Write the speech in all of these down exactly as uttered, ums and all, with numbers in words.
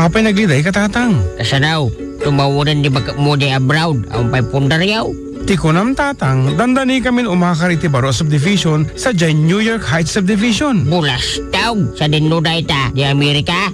Apay nagliday ka, Tatang? Kasanaw, tumawanan ni bakmo di abroad, awan pay pundaryaw. Ti kunam, Tatang, dandanikamin umakar iti baro a subdivision sadiay New York Heights Subdivision. Bulastaw, sadinno dayta, di Amerika?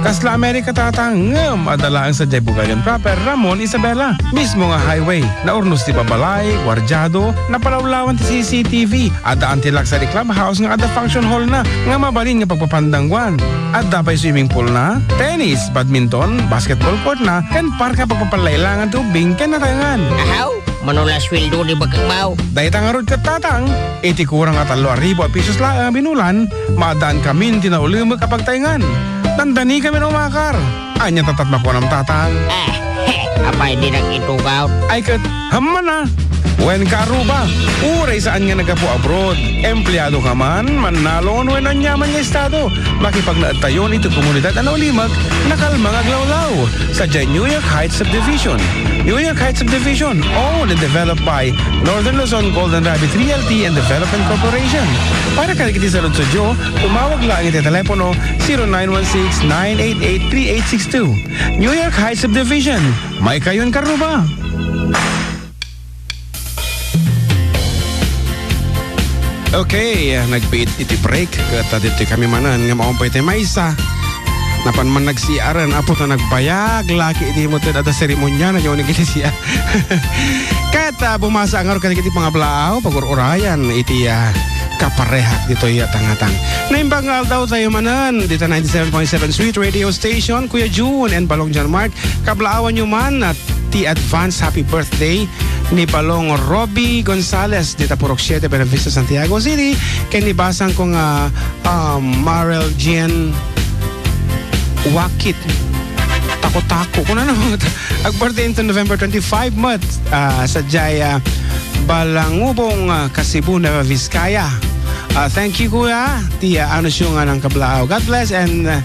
Kasla Amerika, Tatang, ngem adda laeng sadiay Bugallon proper, Ramon, Isabela. Mismo nga highway, naurnos ti babalay, guardiado, napalawlawan ti C C T V, adda anti-luxury clubhouse nga adda function hall na nga mabalin nga pagpapandangwan. Adda pay swimming pool na, tennis, badminton, basketball court na, ken park nga pagpapalailangan ti ubbing ken nataengan. Ahaw, mano la sueldo ni bakmo? Dayta ngarud ket, Tatang, iti kurang a tallo a ribu a pesos laeng a binulan, maaddaankamin ti naulemek a pagtaengan. Dandanikamin umakar. Ania ta tapno kunam, Tatang? Ah, he, apay dinak itugaw? Ay ket, hamana. Wen ka, Aruba, uray saan nga naggapu abroad, empleado ka man, mannalon, wen aniaman nga estado, makipagnaedtayon iti komunidad a naulimek, nakalma nga aglawlaw. Sadiay New York Heights Subdivision. New York Heights Subdivision, owned and developed by Northern Luzon Golden Rabbit Realty and Development Corporation. Para kadagiti saludsodyo, tumawag laeng iti telepono zero nine one six, nine eight eight, three eight six two. New York Heights Subdivision, maikayon ka, Aruba. Okay, nagbiit iti break. Ket ditoy kami manen nga maupay ti maysa. Napan man nag-C R-en, apo, ta nagbayag laki iti met adda seremoniana nga uneg iti C R. Ket, ah, bumasa ngarud kadagiti pangablaaw, pagur-urayan iti, ah, kaparehak ditoy, ah, tangatang. Naimbag nga aldaw tayo manen, dita ninety-seven point seven Sweet Radio Station, Kuya June and Balong John Mark. Kablaawan nyo man, ah, ti advance happy birthday ni Balong Robbie Gonzales, dita Purok siete, Buenavista, Santiago City, ken ni basang ko nga, ah, Marel Jean Wakit. Tako-tako. Kuna na, ag-birthday into November twenty-five met, ah, sadiay, ah, Balangubong, ah, Kasibu, Nueva Vizcaya. Ah, thank you, Kuya. Ti, ah, anus yo nga nangkablaaw. God bless and, ah,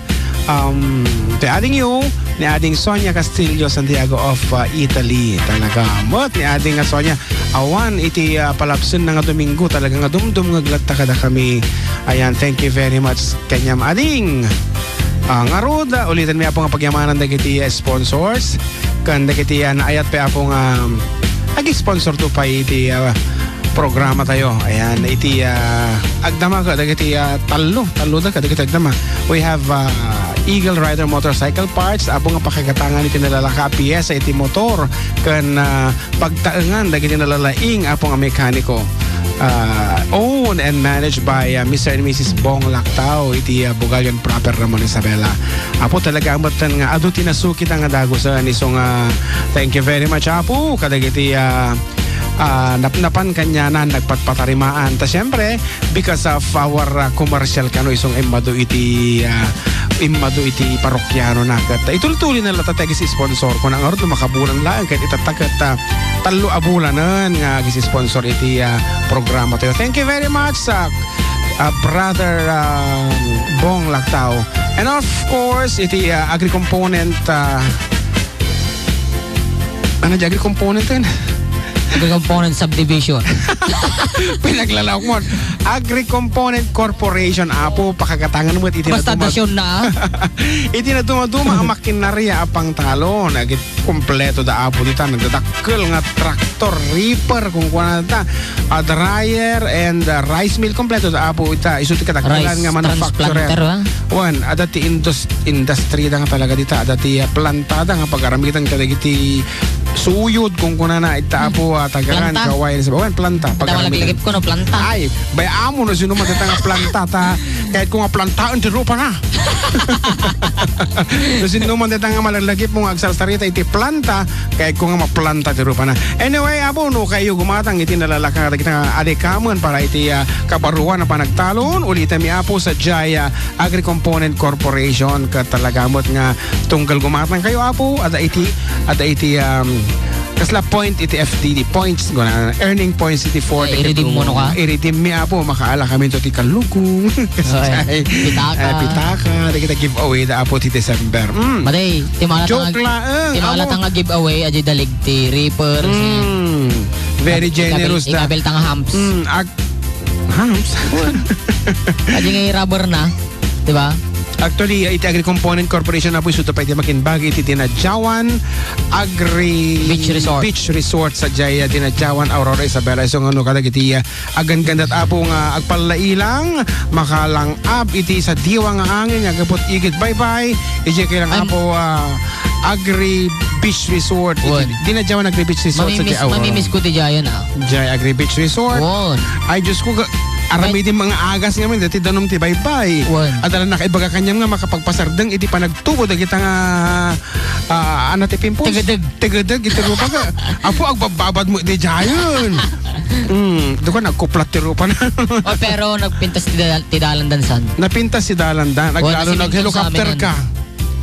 um, ti ading yo, ni Ading Sonia Castillo, Santiago of, ah, Italy. Talaga. Met ni Ading nga Sonia, awan iti, ah, palabsen na nga Domingo. Talaga nga dumdum nga aglatta kada kami. Ayan, thank you very much. Kanyam ading. Ah, ngarud, ah, ulitan mi, Apo, nga pagyamanan dagiti, ah, sponsors. Kan dagiti, ah, naayat pay, Apo, nga, um, ag-sponsor to pay iti, ah, programa tayo. Ayan, iti, ah, agdama ka dagiti, ah, tallo, tallo da ka dagiti agdama. We have, ah, Eagle Rider Motorcycle Parts, Apo, nga pakagatangan iti nalalaka a piyesa iti motor, kan, ah, pagtaengan dagiti nalalaing, Apo, nga mekaniko. Ah, owned and managed by, ah, Mister and Missus Bong Lactao iti, ah, Bugallon proper, Ramon, Isabela. Apo, talaga met nga adu ti nasukit nga dagusen isu nga, thank you very much, Apo, kadagiti, ah, ah, napnapan kanianan, nagpatpatarimaan. Ta, siyempre, because of our, ah, commercial kano isu nga immadu iti, ah, immadu iti parokianona. Ket itultuloy na latta ti ag-sponsor. Kuna ngarud no makabulan laeng ket itatta ket, ah, tallo a bulanen nga ag-sponsor iti, ah, programa tayo. Thank you very much, ah, ah, Brother, ah, Bong Lactao. And of course, iti, ah, Agri-Component, ah, ano di Agri-Component yun? Agri-Component Subdivision. Pinaglalaok mo. Agri-Component Corporation, Apo, pakagatangan mo iti Basta naduma-, dasyon na, ah. Iti naduma-duma ang makinarya a pangtalon. Agit kompleto da, Apo, dita. Nagdadakkel nga tractor, reaper, kung kuwan na ta. A dryer and, ah, rice mill, kompleto da, Apo, ita. Isu ti kadakkelan Rice nga manufacturer. Transplanter, ah. Wen, adda ti indus-, industry da nga talaga dita. Adda ti, ah, planta da nga pag-aramidan kadagiti suyod, kung kunana, ita, Apo, ah, tagaran, Planta? Kaway, wen, planta. Adda pag-aramidan. Malaglagip ko, no, planta. Ay, bay-am mo, no, sino man dita nga planta, ta, kahit ko nga plantaen ti rupa na. No, sino man dita nga malaglagip mo nga agsarsarita iti planta, kayatko nga maplanta ti rupana. Anyway, Apo, no kayatyo gumatang iti nalalaka dagiti nga adikamen para iti, ah, kabaruan a panagtalon, ulitem mi, Apo, sadiay, ah, Agri-Component Corporation, ket talaga met nga tunggal gumatang kayo, Apo, adda iti, adda iti, um, kasla point iti F D D, points, guna, earning points iti four. Ay, iridim mo, no, ka? Iridim mi, Apo, makaala kami to ti kalukong. Ay, pitaka. Ay, pitaka. Dagiti giveaway da, Apo, ti December. Mm. Matay, Ti malata Joke nga, laeng, ti malata amo. Nga giveaway, adi dalig ti Reapers, Mm. Very Ikabil-, generous da. Ikabil ta nga humps. Mm, ag-, humps? Adi nga rubber na, di ba? Actually, uh, iti Agri Component Corporation, apo, isuda pay ti makimbag iti dinadiawan Agri Beach Resort. Beach Resort sadiay, uh, dinadiawan Aurora, Isabela. Isu nga no kadagiti, uh, aganggandat, apo, nga agpallailang, makalang-ab iti sadiwa nga angin nga aggapu iti igid baybay. Idiay kailang, Am- apo, uh, Agri Beach Resort. Iti Wen. Dinadiawan Agri Beach Resort sa Mamimis-, Aurora. Mamimiss ko ti diayan, ah. Diay Agri Beach Resort. Wen. Ay, Diyos ko, ga-, aramidin mga agas ngamin, dati danum ti baybay. Wen. Adala nakaibaga kaniam nga makapagpasardeng iti panagtubo dagita nga, ah, ano ti pimpos? Tegadeg. Tegadeg iti rupa ka. Apo, agbabbabad mo iti diayan. Mm, doka, nagkuplat ti rupa na. Oh, pero nagpintas ti dal-, ti dalan dansan. Napintas ti dalan dan. Wen, naglalo, nag-helicopter ka.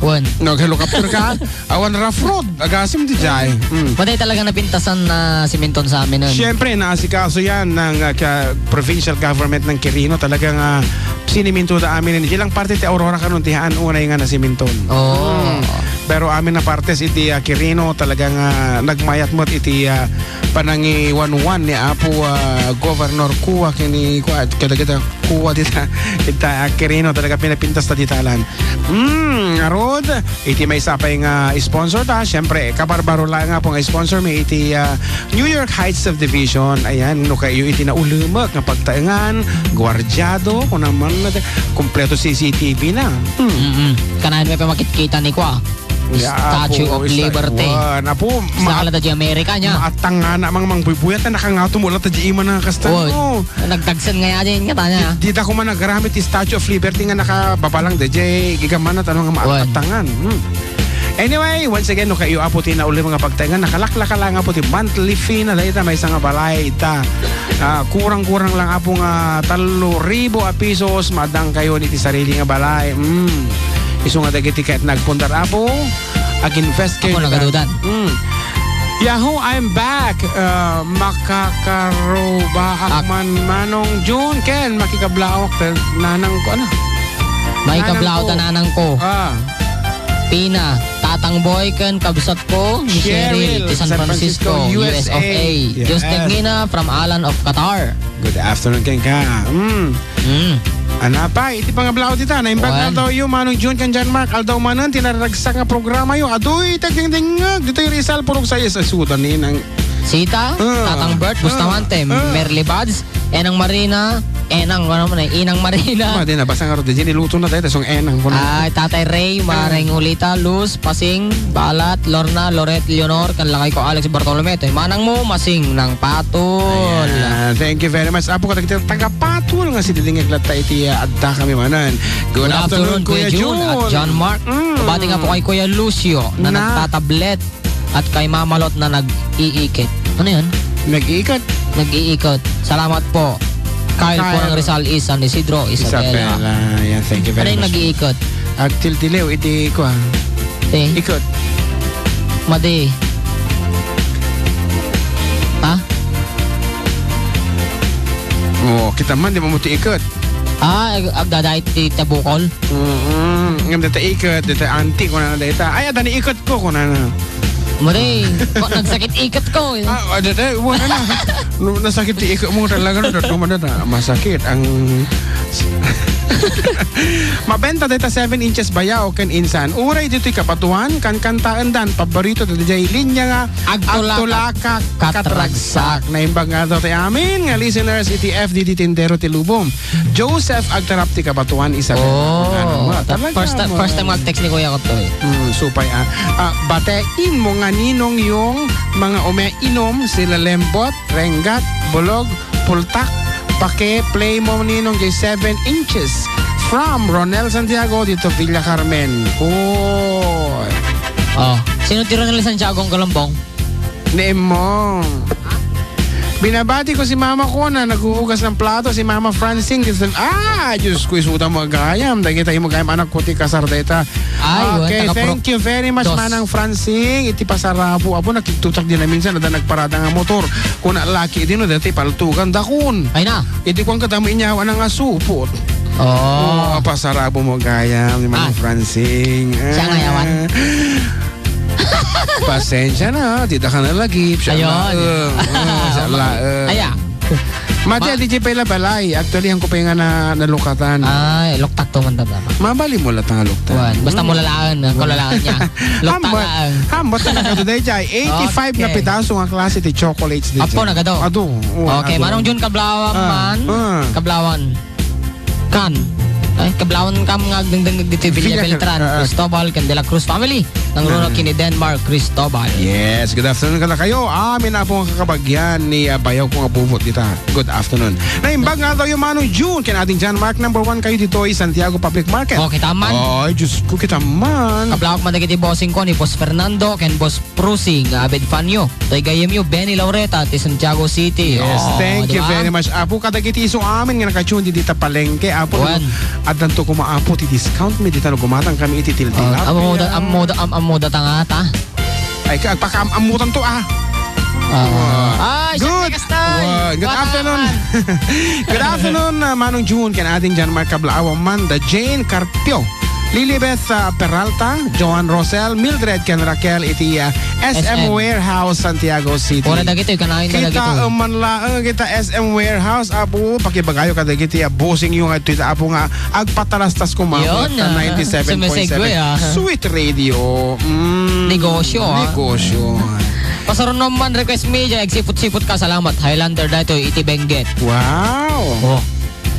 Wen. Nag-helicopter ka? Awan rough road. Agasem diay. Mm. Patay talaga napintasan na siminton sa amin nun. Siyempre, naasikaso yan ng, ah, ka-, provincial government ng Quirino. Talagang, ah, siniminto da amin. Hindi lang parte ti Aurora kanun, ti haan unay nga nasiminton. Oo. Mm. Pero amin a partes iti, ah, Quirino, talagang, ah, nagmayat met iti, ah, panangiwanwan ni Apo, ah, Governor Cua kini, kua, kadagita, Cua dita, ita, ah, Quirino, talaga pinapintas ta dita lan. Mm, ngarud, iti maysa pay nga sponsor ta, siyempre, kabarbaro lang nga po nga sponsor mi iti, ah, New York Heights Subdivision. Ayan, no kayo iti naulemek nga pagtaengan, guardiado, kunaman, kompleto C C T V na. Mm. Mm-mm. Kanayon may pamakitkita ni Cua. Ya, Statue Apo, of sta-, Liberty. Wan, Apo, Sa ma-, kalada di Amerika niya. Maatang nga na, mang, mang buybuya, ta nakangato mo lang ta di ima na kasta, Wan. No? Nagdagsen nga yan, nga tanya. Di, di ta ko man nagaramit ti Statue of Liberty nga nakababalang da di, gigamana, tanong nga Wan. Maatangan. Hmm. Anyway, once again, no, kayo, Apo, ti naulim nga pagtaengan, nakalaklaka lang, Apo, ti monthly fee na, dahil ta may isang balay, ita. Ah, kurang-kurang lang, Apo, nga talo ribo a pisos, madang kayo ni ti sarili nga balay. Hmm. Isu nga dagiti ket nagpundar, Apo, ag-invest kayo Ako, na nagadudan. Mm. Yahoo, I'm back. Uh, makakarubaak Ak- man Manong June ken makikablaok ken nanang ko, ano? Makikablaok Nanang ko. ta nanang ko. Ah. Pina, Tatang Boy ken kabsat ko, ni Cheryl, Cheryl, ti San San Francisco, Francisco, U S A. U S of A. Yes. Jostek Mina from Alan of Qatar. Good afternoon, kenka. Mm. Mm. Anapay, iti pangablaw dita, naimbag Wen. Aldaw yo, Manong June ken John Mark, aldaw manen, ti naragsak nga programa yo. Aduy, tagdingdingag, ditoy Rizal, Purok Sayes, ay, sudan ni nang Sita, Ah. Tatang Bert, Bustamante, Ah. Ah. Merly Buds, Enang Marina, Enang, ano man eh, Inang Marina. Ma, di na, basta nga ro, di, niluto na tayo, tasong Enang ko na. Ay, Tatay Ray, Mareng Hulita, Luz, Pasing, Balat, Lorna, Loret, Leonor, kan lakay ko Alex Bartolome, toy manang mo, Masing nang Patol. Ayan. Thank you very much. Apo, kadagiti taga Patol nga sididingeg latta iti, ah, adda kami manen. Good Good afternoon, afternoon, Kuya Kuya Jun at Jun. John Mark. Mm. Kabati nga po kay Kuya Lucio na Na. nagtatablet at kay Mama Lot na nag-iikit. Ano yan? Nag-iikot. Nag-iikot. Salamat po. Kyle Kyle. Purang Rizal East, San Isidro, Isabela. Isabela. Yan, thank you very Ano yung much. nag-iikot? Agtildiliw, iti kuha. Eh? Ikot. Madi. Ha? Oh, kita man, di mo mo ti ikot. Ah, ag-, agdadait ti tabukol? Mm-mm. Ngem dita ikot, dita anti, kuna na dita. Ay, adda ni ikot ko, kuna na. Madi, ko, nagsakit ikot ko, eh. Ah, adda, adda, wala na. No, nasakit ti ikot mo talaga, no? Dito mo na, na, masakit ang Mabenta dayta seven inches bayaw ken insan. Uray ditoy kabatoan, kankantaendan, paborito da diay linya nga Agtulaka, Agtulaka, Katragsak. Katragsak. Naimbag nga daw ti amin nga listeners iti F D D Tindero ti Lubong. Joseph Agtarap ti kabatoan, Isabel. Oh, Ano mo? ta-, Talaga first ti-, mo. first time mag-text ni Kuya ko to, eh. Hmm, supay, ah. Ah, batein mo nga ninong yung mga umeinom, sila Lembot, Renggat, Bulog, Pultak, pake-play mo ninong jay seven inches. From Ronel Santiago dito Villa Carmen. Oh. Oh, sino ti Ronel Santiago ang Kalambong? Ni Emong. Binabati ko si mama ko na naghuhugas ng plato, si Mama Francine. Kasi, ah, Diyos ko, isuda mo agayam. Dagita mo agayam, anak ko, ti kasar dayta. Ay, wen, Okay, taga Pro-, thank you very much, Dos. Manang Francine. Iti pasarabo, apo, nakigtutak din na minsan, ada nagparada nga motor. Kuna laki din, no, dati paltugan, dakon. Ay na. Iti kuwan ka, tamo inyawa na nga supot. Oh. Oh, pasarabo mo gayam ni Manang Ah. Francine. Siya nga yawan. Ah. Pasensya na, di da ka nalagip. Siya Ayun. laeng. Ah, siya laeng. Aya. Mati, Ma- adi, di pay la balay. Actually, ang ko pay nga na, nalukatan. Ay, luktak to man, tama. Mabali mo lang nga luktak. Wan, basta mo lalaan, ah, ko lalaan niya. Luktak Hambot, laang. Hambot na ka today, Jai. Eighty-five nga Okay. pitaso nga klase ti chocolates di Apo, Jai. nagado. Ado. Oh, Okay, ado. Manong Jun, kablawan Ah, man. ah. Kablawan. Kan. Ay, kablawan kam nga agdengdengngeg ditoy Villa Villa Beltran, ah, ah. Cristobal, ken De La Cruz family. Nangruno Ah. kini Denmark Cristobal. Yes, good afternoon kadakayo. Amin a po nga kakabagyan ni, ah, bayaw ko nga bubot dita. Good afternoon. Naimbag nga tayo, Manong June, ken Ading John Mark, number one kayo ditoy Santiago Public Market. Oh, kita man. Ay, Diyos ko, kita man. Kablawak man dagiti bossing ko ni Boss Fernando, ken Boss Prusing, Abed Fanyo. Toy gayyemyo, Benny Laureta, ti Santiago City. Yes, Oh, thank di you ba? very much, Apo. Kadagiti isu amin nga nakatune di dita palengke, Apo. Wan. Addanto kuma, Apo, ti discount mi dita no gumatang kami iti tiltilap. Oh, ammo da, ammo da, am-, ammo da tangata. Ay, ka-, pakaam-ammutan to, ah. Ah. Wow. Ay, Good. Siyempre, Kastoy. Wow. Good Wala afternoon. man. Good afternoon, uh, Manong June, ken Ading John Mark Kablaaw, Amanda Jane Carpio, Lilibeth, uh, Peralta, Joan Rosel, Mildred, ken Raquel, iti, uh, S M S M. Warehouse, Santiago City. Ora dagitoy, kanayon na Kita, dagitoy. uh, man laeng, kita S M Warehouse, Apo, pakibagayo kadagiti, uh, bossing yung, uh, ita, Apo, nga agpatalastas ko, Ma'am, Yun, at, uh, ah, ninety-seven point seven sumisegue, ah. Sweet Radio. Mm, Negosyo, ah. Negosyo. Pasarunom man, request media, agsipot-sipot ka, salamat. Highlander daytoy iti Benguet. Wow. Oh.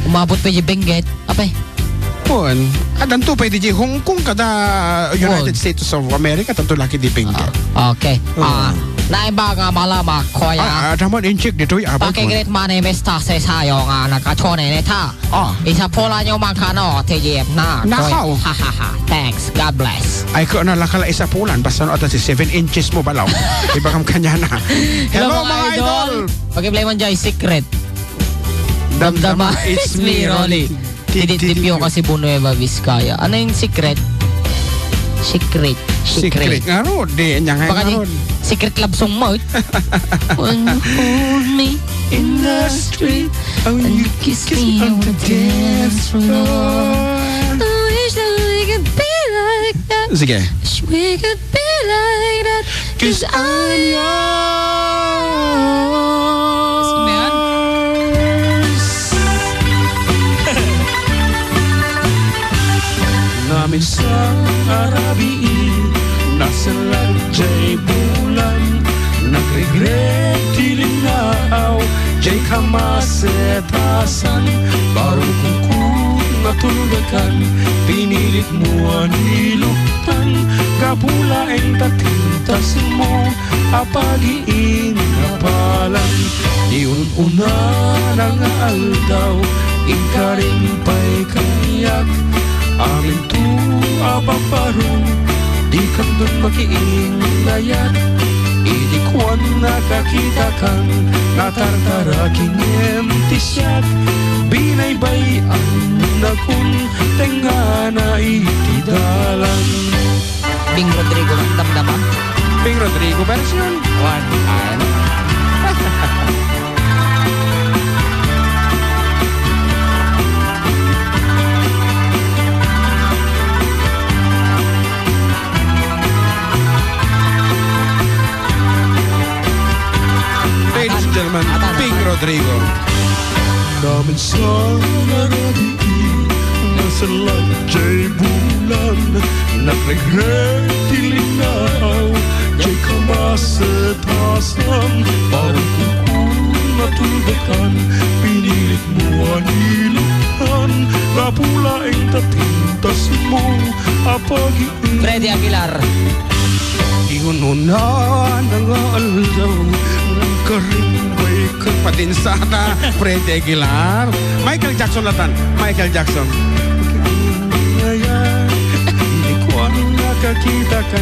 Umabot pa di Benguet. Apay. Pon, addanto pa di Hong Kong kada United Pon. States of America, tanto laki di Benguet. Ah, okay. Mm. Ah, naimbag nga malama, kuya. Ah, ah, daman inchik ditoy, abot mo. Pakigrit man ni Mister Sesayo nga nagkachone nita. Ah. Isapulan niyo man kano, ti jeep na. Nakaw. Kuya. Ha, ha, ha. Thanks. God bless. Ay, ko na lakala isapulan. Basta no, ata si seven inches mo balaw. Ibagam kanya na. Hello, Hello, mga mga idol. idol. Pag-play man dyan, secret. Damdama, Damdama, it's it's me, me, Rolly. Rolly. Tididipyo kasi Bunueva, Vizcaya. Ano yung secret? Secret. Secret. Secret. Nga, Rod. Di, niya nga, Baka nga, ni Rod. Secret love song mo. When you hold me in the street Oh, and you you kiss kiss me me on on the the dance dance floor. floor. I wish that we could be like that. Sige. Wish we could be like that. 'Cause I'm yours. Sino yan? Naminsan a rabii, nasellag jay bulan, nagregret ti linnaaw, jay kamasetasan, baro kunkun natulbekan, pinilit mo a niluktan, gapu laeng ta pintasmo, a pagiingapalan. Ti un-unana nga aldaw, inkarin pay kaniak. Aminto a babaro, dikandon makiinnayak. Idi kuan a kakitakan, natartaraking ti siak. Binaybay-annakon, tengngana iti dalan. Bing Rodrigo, Damdama. Bing Rodrigo version. What? Ano? Ladies and gentlemen, Atan. Bing Rodrigo. Naminsan a rabii, nasellag jay bulan, nagregret ti linnaaw, jay kamasetasan, baro kunkun natulbekan, pinilit mo a niluktan, gapu laeng ta pintasmo, a pagi- Freddy Aguilar. Ti un-unana nga aldaw, nagkarin pay ka- Patinsata, Freddy Aguilar. Michael Jackson latan. Michael Jackson. Ngayon, di ko ang nakakita ka.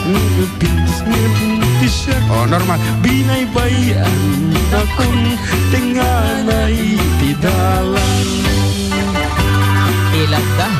Nagpintas ngayon, ti siya. Oh, normal. Binaybay-annakon, tengngana iti dalan. Ilagda.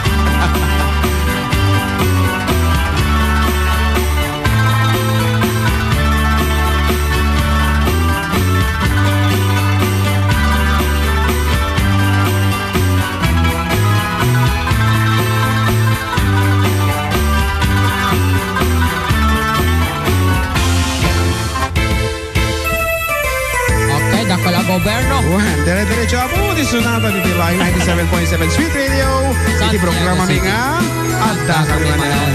Okay, dakkel a gub-, Gobyerno. Wen, dire-diretso apo ti sunata ditoy Live ninety-seven point seven Sweet Radio. Iti Santiago programami City. Nga Adda Kami Manen.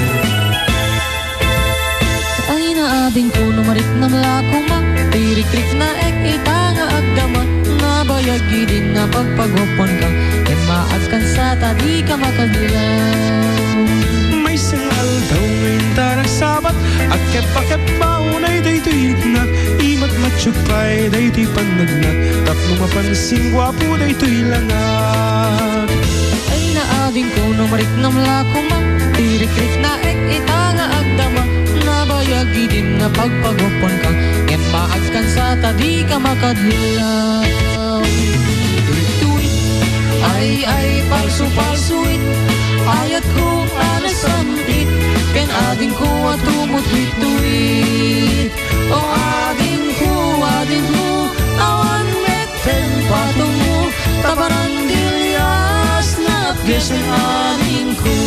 Ay, naadingko no mariknam la koma, ti rikriknaek ita nga agdama, nabayag idi napagpaguapuanka, ket maagkan sa ta dika makadlaw. Maysa nga aldaw nga inta nagsabat, agkebba-kebba unay daytoy riknak, imatmatyo pay daytoy pannagnak, tapno mapansin guapo daytoy langak. Ay, naadingko no mariknam la koma, ti rikriknaek ita nga agdama, nabayag idi napagpaguapuanka, ngem maagkan sa ta dika makadlaw. Tuwid-tuwid, ay, ay, palso-palsoit, ayatko a nasam-it, ken adingko a tumutwitwit. O adingko, adingko, awan met ten patongmo, ta barandilias napgesen adingko.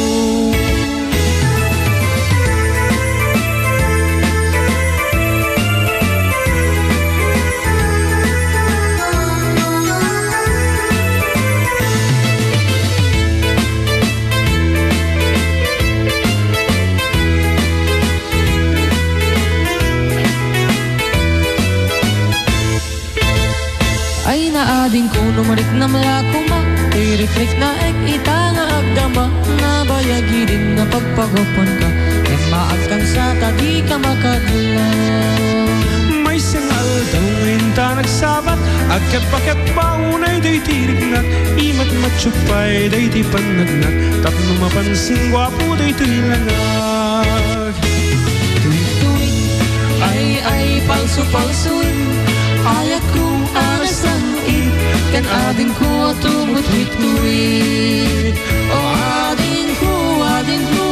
Ay, naadingko no mariknam la koma, ti rikriknaek ita nga agdama, nabayag idi napagpaguapuanka, ngem maagkan sa ta dika makadlaw. Maysa nga aldaw nga inta nagsabat, agkebba-kebba unay daytoy riknak, imatmatyo pay daytoy pannagnak, tapno mapansin guapo daytoy langak. Tuwid-tuwid, ay, ay, palso-palsoit, ayatko a nasam-it, ken adingko a tumutwitwit. O adingko, adingko,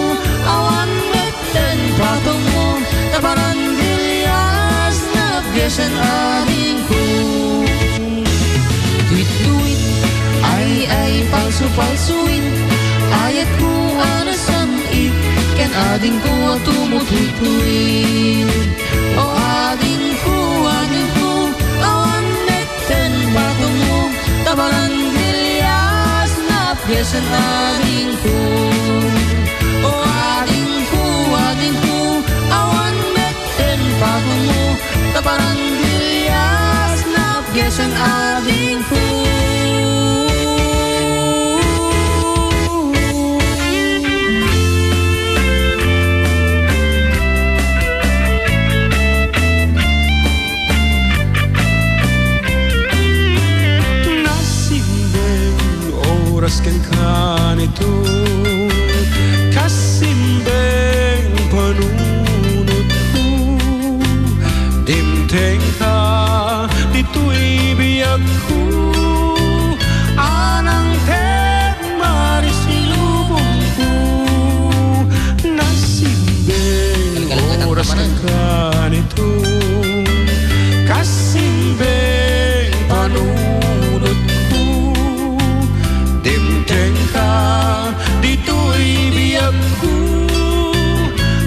awan met ten patongmo, ta barandilias napgesen adingko. Tuwid-tuwid, ay, ay, palso-palsoit, ayatko a nasam-it, ken adingko a tumutwitwit. O adingko, adingko, awan met ten patongmo, ta barandilias napgesen adingko. O adingko, adingko, awan met ten patongmo, ta barandilias napgesen adingko. Nasimbeng oras kenka nito, kasimbeng panunotko. Dimtengka ditoy biagko, anang ten marisilubongko. Nasimbeng oras kenka nito, kasimbeng panunotko. Dimtengka ditoy biagko,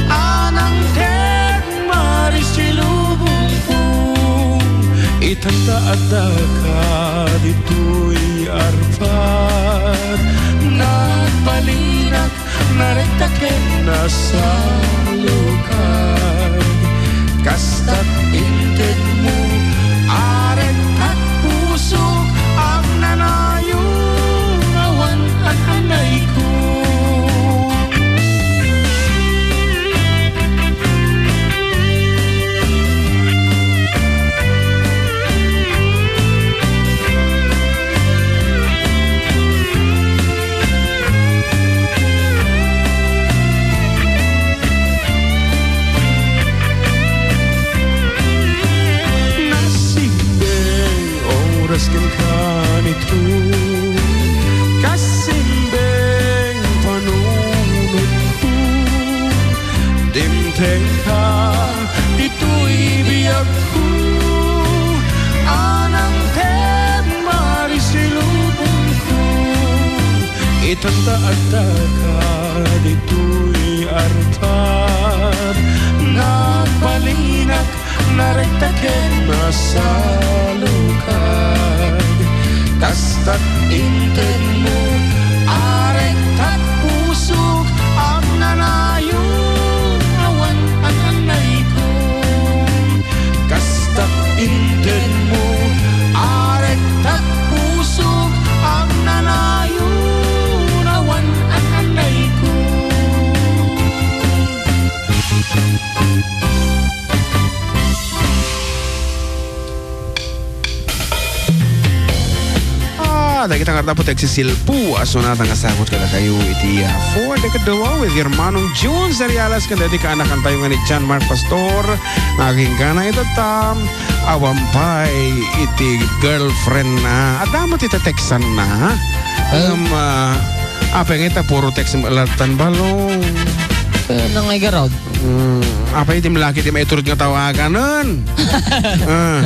anang ten marisilubongko. Itanta addaka ditoy arpat, nagbalinak, narektak ken nasalukag. Kastat integmo, arektak pusok, agnanayon, awan an-anayko. Nasimbeng oras kenka nito, kasimbeng panunotko. Dimtengka ditoy biagko, anang ten marisilubongko. Itanta addaka ditoy arpat, nagbalinak, narektak ken nasalukag. Intedmo, arektak pusok, agnanayon, awan an-annayko. Kastak intedmo, arektak pusok, agnanayon, awan an-annayko. Ah, dagita nga ardapo ti agsisilpo a sonata nga sagut kadakayo iti, ah, For the Kadua with your Manong June Serialas, ken dagiti kaanakantayo nga ni John Mark Pastor, nga agingga na ito ta, awan pay iti girlfriend na. Adda met iti textan na. Eh? Um, ah, apay nga ita, puro text mo, latan balong. Eh, nangay garod. Mm, apay iti malaki ti maiturod nga tawaganen? Ah.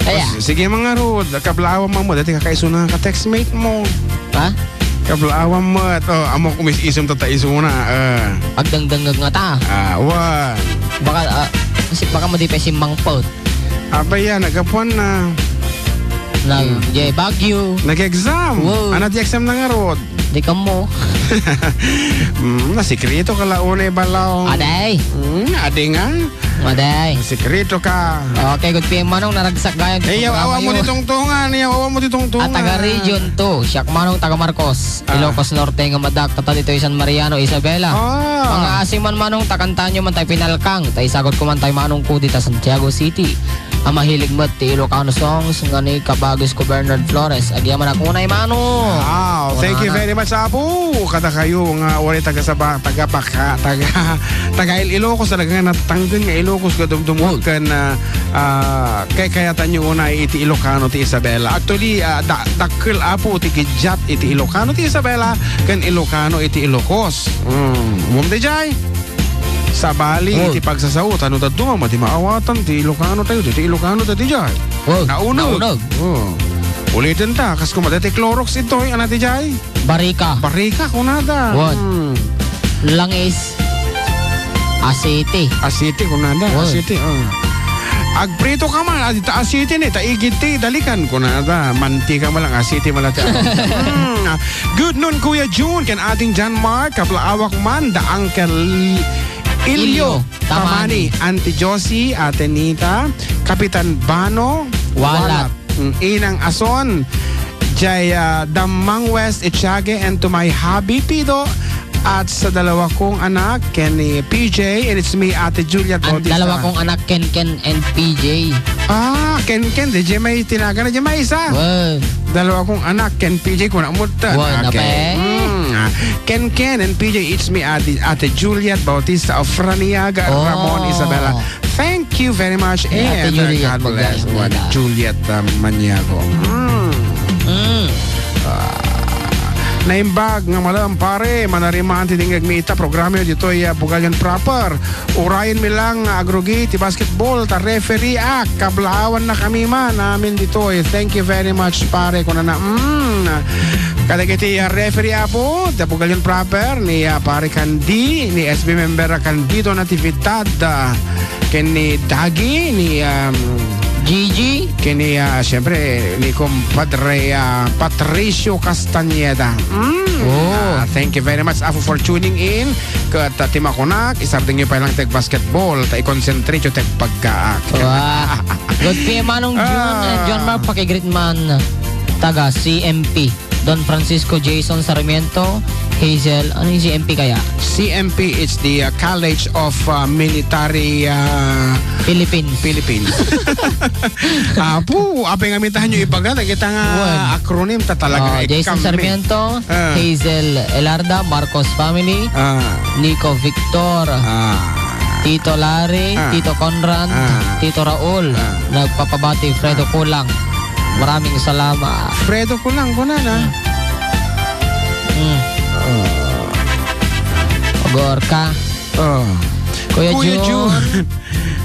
Kaya? Sige, mangarud. Kablaawan mo, dati kakaisuna ka textmate mo. Ha? Kablaawan mo. Oh, amo kumis-isum ta isuna. Ah. Pagdangdangag nga ta. Ah, wan. Baka, ah, si-, baka mo di pa simmangpot. Apay yan, nagapuan na. Nag-, Hmm. jay Baguio. Nag-exam. Wow. Ano ti exam na ngarud? Di ka mo. Mm, nasikreto ka la unay balong. Aday. Mm, adi nga. Aday. Nasikreto ka. Okay, good PM, Manong, naragsak gayam. Eh, yaw, awa mo di tungtungan, yaw, awa mo di tungtungan. At taga Region two, siak Manong taga Marcos, Ah. Ilocos Norte nga madak, tata ditoy San Mariano, Isabela. Ah. Mga asiman, Manong, takantanyo man tayo pinalkang, tayo sagot ko man tayo Manong ko dita Santiago City. A mahilig met ti Ilocano songs nga ni Kabagis ko Bernard Flores. Agyamanak unay, Mano. Wow, thank you very much, Apo. Kadakayo nga uray taga Saba-, taga Baka-, taga, taga Il-, Ilocos talaga nga natanggen nga Ilocos nga dumdumot ken, ah, ah, kay kayatanyo unay iti Ilocano ti Isabela. Actually, ah, da-, dakkel, Apo, ti gigiat iti Ilocano ti Isabela ken Ilocano iti Ilocos. Mm. Umom daydiay. Sabali iti pagsasao, ta no dadduma, madi maawatan ti Ilocano tayo, ti Ilocano tayo, daydiay. Wow, nauneg. Nauneg. Oh. Ulitin ta, kas kumada ti Clorox itoy, ana daydiay? Barika. Barika, kunada. Wan. Hmm. Langis. Asiti. Asiti, kunada. Wan. Asiti, oh. Agprito ka man, adi ta asiti ni, ta igid ti dalikan, kunada. Mantika mo lang, asiti mo lang ti. Hmm. Good noon, Kuya June, ken Ating John Mark, kablaawak man, da Uncle Ilio, Ilio Tamani, Tamani. Auntie Josie, Ate Nita, Kapitan Bano, Walat. Walat. Mm, Inang Ason, jay, ah, Dammang West Itiague, and to my hubby, Pido, at sa dalawa kong anak, ken ni P J, and it's me, Ate Juliet Bautista. Ang dalawa kong anak, Ken Ken and P J. Ah, Ken Ken, di jay may tinaga na, di jay may isa. Wow. Dalawa kong anak, Ken P J, kuna mo ta. Wow, okay. Nape? Mm, ah, Ken Ken and P J, it's me, Ate, Ate Juliet Bautista of Raniaga, oh. Ramon, Isabela. Thank you very much. Ate Juliet, God bless. Magdayang Juliet, ah, Maniago. Mm. Mm. Ah, naimbag nga malem, pare, manarimaan ti dingag mi ita programa ditoy, ah, Bugalyan proper. Urayen mi lang nga agrugi ti basketball, ta referee ak, kablaawan na kami man, amin ditoy. Thank you very much, pare, kunana. Mm. Kadagiti, ah, referee, Apo, ti Bugalyan proper, ni, ah, pare Candy, ni S B member, ah, Candido Natividad, ah, ken ni Dagi, ni, um, Gigi. Ken ni, ah, siyempre, ni kumpadre, ah, Patricio Castañeda. Mm. Oh. Ah, thank you very much, Apo, for tuning in. Ket, ah, ti makunak, isardengyo pay lang ti agbasketball, ta i-concentrate yo ti agpagkaak. Wah. Good P M, Manong Jun, ah, and John Mark, pakigreet man taga C M P. Don Francisco Jason Sarmiento, Hazel, ano yung C M P kaya? C M P, it's the, uh, College of, uh, Military, uh, Philippines. Philippines. Apo, apay nga mintahan nyo ibaga, kita nga acronym ta talaga. Oh, Jason Sarmiento, ah. Hazel Elarda, Marcos family, ah. Nico Victor, ah. Tito Larry, ah. Tito Conrad, ah. Tito Raul, ah. Nagpapabati, Fredo ah. Kulang. Maraming salamat. Fredo ko lang, kuna na. Hmm. Oh. Gorka. Oh. Kuya Kuya Jun. Jun.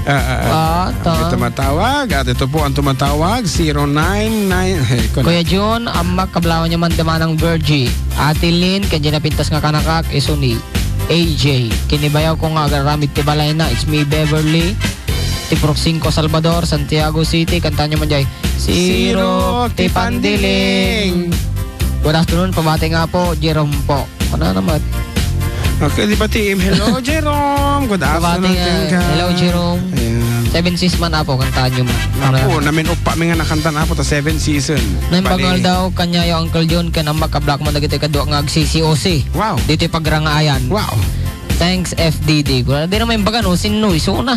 Ah, ah, ah. Ah, to. May tumatawag. At ito po ang tumatawag, zero nine nine. Ay, kuna. Kuya Jun, ammak kablawan niya man ti manang Virgie. Ate Lynn, kanya napintas nga kanakak, isu ni A J. Kinibayaw ko nga agaramid ti balayna. It's me, Beverly. Ti Purok singko, Salvador, Santiago City. Kantahan nyo man jay. Sirok ti pandiling. Good afternoon, pabati nga po, Jerome po. Ano naman? Okay, di ba, team? Hello, Jerome. Good Pabati afternoon, nga. Hello, Jerome. Ayan. Seven Seas man, apo, kantaan nyo man. Apo, namin upa mi nga nakantan, apo, ta seven season. Naimbag nga aldaw, kaniayo, Uncle John, ken Ammak, kablak man dagiti kadua nga agsi-C O C. Wow. Ditoy Pagrangaayan. Wow. Thanks, F D D. Kuna, di na maimbagan, no? Sinno, iso na.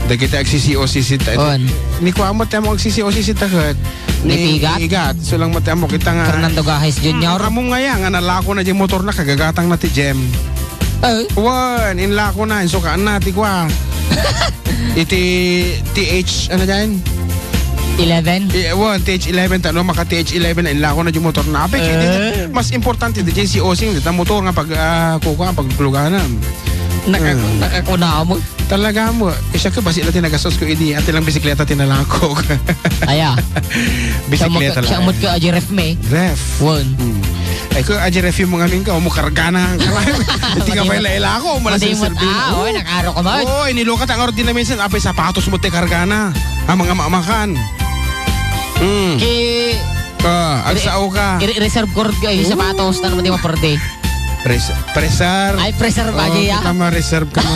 Dagiti agsi-C O C sita. On. Ni kuamo ti amo agsi-C O C sita ket ni Ni Pigat? Igat. So lang mati amo kita nga. Fernando Gajes Junior. Hmm, amo nga ya, nga nalako na di motor na, kagagatang na ti Jem. Eh? Wan, inlako na, insukaan na, ti kua. Iti T H, ano dyan? Eleven? Eh, wan, T H eleven, tano, maka T H eleven na, inlako na di motor na. Apik, Eh. Mas importante, di si Osing, di ta motor nga pag, ah, kukuha, pagluganan. Naka-, Hmm. Nakakuna mo. Talaga mo. Eh, siya ka, basi na tinagastos ko, idi, ati lang bisikleta tinalakok. Aya. Bisikleta Siya mo-, lang. Siya mo ka, aji ref me. Ref. Wan. Hmm. Ay, ko, aji ref yung mga mingka, umukarga na ang kamay. Hindi ka Madi pa mo- ila-ila ako, mala Madi sa mo- serving. Ah, Oo. Oy, nakaro ka man. Oo, inilukat ang ordin na minsan, apay sapatos mo, te, karga na. Ang mga maamakan. Hmm. Ki- Ah, Re-, agsao ka. i-, reserve ko rin kayo, Oo. sapatos na naman di maperde. Pres-, preserve. Ay, preserve ba Oh, diya? Kita ma-reserve ka mo.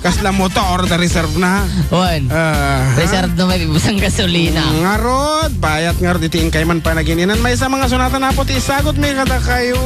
Kasla motor, da reserve na. Wan. Ah, ha? Reserve na may bibusang gasolina. Mm, ngarod, bayat ngarod, iti inkay man panagininan. May sa mga sunatan na po, ti isagot may kada kayo.